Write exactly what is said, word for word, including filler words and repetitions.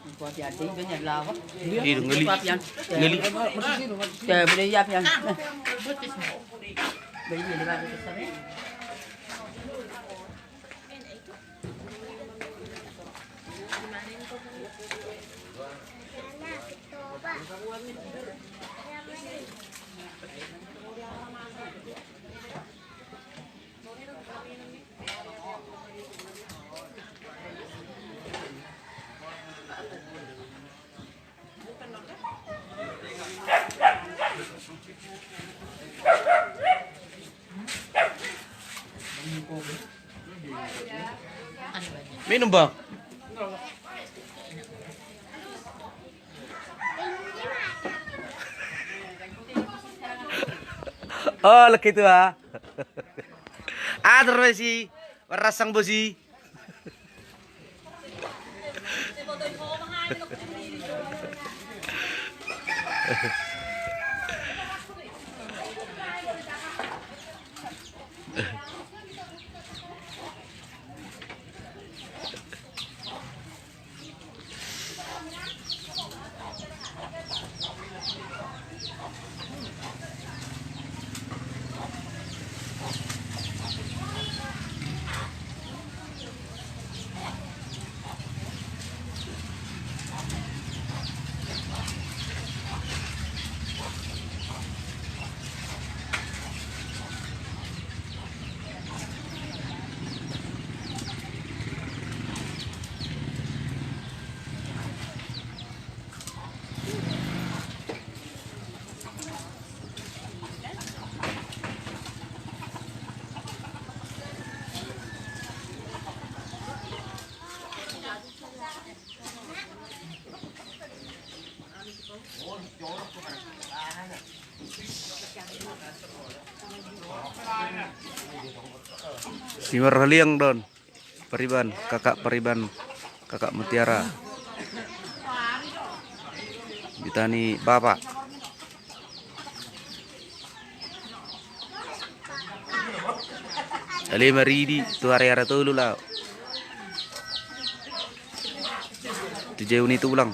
Ih, ngeli. Ngeli. Minum, Bang. Oh, lagi itu, ah. Atur, Messi. Merasang bosi. Si Marhaliang do on. Pariban, kakak Pariban, kakak Mutiara. Bita ni bapa. Ale maridi tu Hariara Tolu laho. Tu jeu ni tulang.